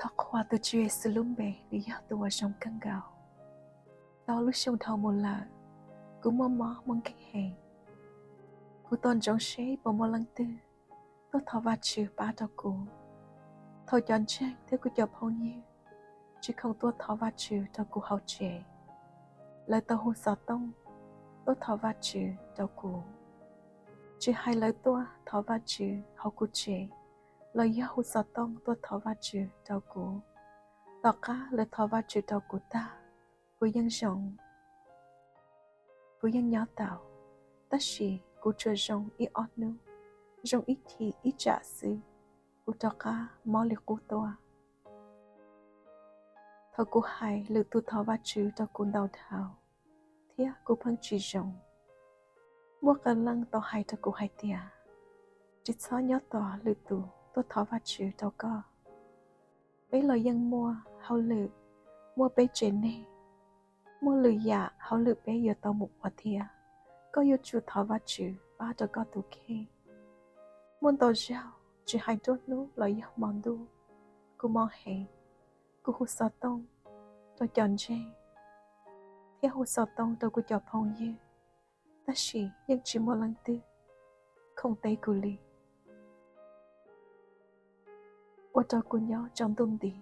Thov qhuas tus Tswv Yexus lub npe, nws yog tus uas zoo kawg nkaus. Tau lub xyoo dhau mus lawm, kuv muaj mob muaj nkeeg heev. Kuv tau ntsoov seb puas muaj leej twg tuaj thov Vajtswv pab rau kuv. Thaum cov ntseeg thiab kuv cov phooj ywg tsis khoom tuaj thov Vajtswv rau kuv hauv tsev, lawv tau hu xov tooj tuaj thov Vajtswv rau kuv. Tsis hais lawv tuaj thov Vajtswv hauv kuv tsev los yog hu xov tooj tuaj thov Vajtswv rau kuv. Tom qab lawv thov Vajtswv rau kuv tag, kuv yeej zoo, kuv yeej nyob tau. Tab sis kuv tsuas zoo ib ob hnub, zoo ib chim ib tsam xwb, kuv rov qab mob li qub tuaj. Thaum kuv hais lwm tus thov Vajtswv rau kuv ntau dhau, thiab kuv pheej tsis zoo. Muaj qee leej tau hais rau kuv hais tias, tsis txhob nyob tos lwm tus tuaj thov Vajtswv rau koj. Peb los yeej muaj hauj lwm, muaj peb tsev neeg, muaj lwm yam hauj lwm peb yuav tau mus ua thiab. Koj yuav tsum thov Vajtswv pab rau koj tus kheej. Muaj ntau zaug, tsis hais nruab hnub los yog hmo ntuj, kuv mob heev, kuv hu xov tooj rau cov ntseeg thiab hu xov tooj rau kuv cov phooj ywg, tab sis yeej tsis muaj leej twg khoom teb kuv li. Ua rau kuv nyob tsaus ntuj nti,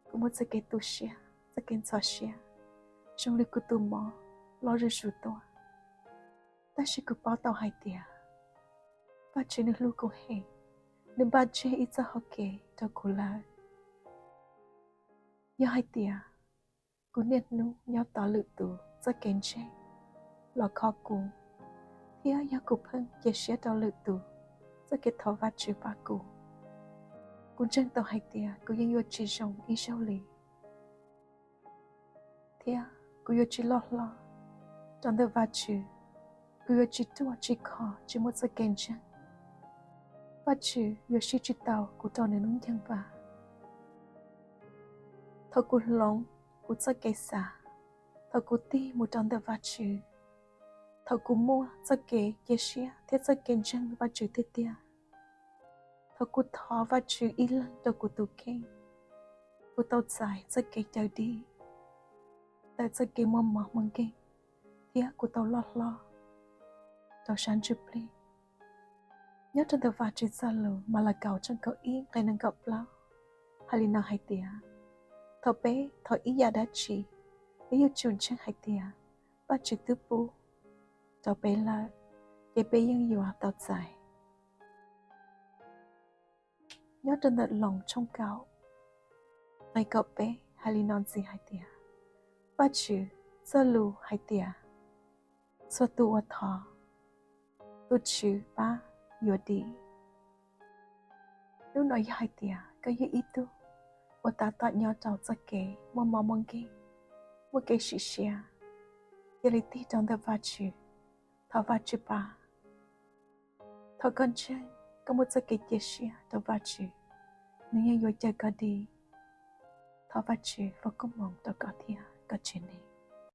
kuv muaj txoj kev tu siab, txoj kev ntxhov siab, zoo li kuv tus mob loj zuj zus tuaj. Tab sis kuv paub tau hais tias Vajtswv nws hlub kuv heev, nws npaj tseg ib txoj hau kev rau kuv lawm. Yog hais tias kuv niaj hnub nyob tos lwm tus txoj kev ntseeg los kho kuv, thiab yog kuv pheej cia siab rau lwm tus txoj kev thov Vajtswv pab kuv, kuv ntseeg tau hais tias kuv yeej yuav tsis zoo ib zaug li, thiab kuv yuav tsis loj hlob rau ntawm Vajtswv. Kuv yuav tsis ruaj tsis khov tsis muaj txoj kev ntseeg. Vajtswv yuav sib tsis tau kuv rau nws lub nceeg vaj. Thaum kuv hloov kuv txoj kev xav, thaum kuv tig mus rau ntawm Vajtswv, thaum kuv muaj txoj kev cia siab thiab txoj kev ntseeg Vajtswv tiag tiag, thaum kuv thov Vajtswv ib leeg rau kuv tus kheej, kuv tau txais txoj kev cawm dim tawm txoj kev muaj mob muaj nkeeg, thiab kuv tau loj hlob rau sab ntsuj plig. Nyob rau ntawm Vajtswv txoj lus Malakaus tshooj kaum ib nqe nees nkaum plaub hais li no hais tias, thaum peb thov ib yam dab tsi, peb yuav tsum ntseeg hais tias Vajtswv twb pub rau peb lawm, ces peb yeej yuav tau txais. Nyob rau ntawm Loos tshooj kaum nqe kaum peb hais li no ntxiv hais tias, Vajtswv txoj lus hais tias, txhua tus uas thov, tus Tswv pab yuav dim. Hnub no yog hais tias koj yog ib tug uas tab tom nyob rau txoj kev muaj mob muaj nkeeg, muaj kev sim siab, cia li tig rau ntawm Vajtswv, thov Vajtswv pab. Thaum koj ntseeg, koj muaj txoj kev cia siab rau Vajtswv, nws yeej yuav cawm koj dim. Thov Vajtswv foom koob hmoov rau koj thiab koj tsev neeg.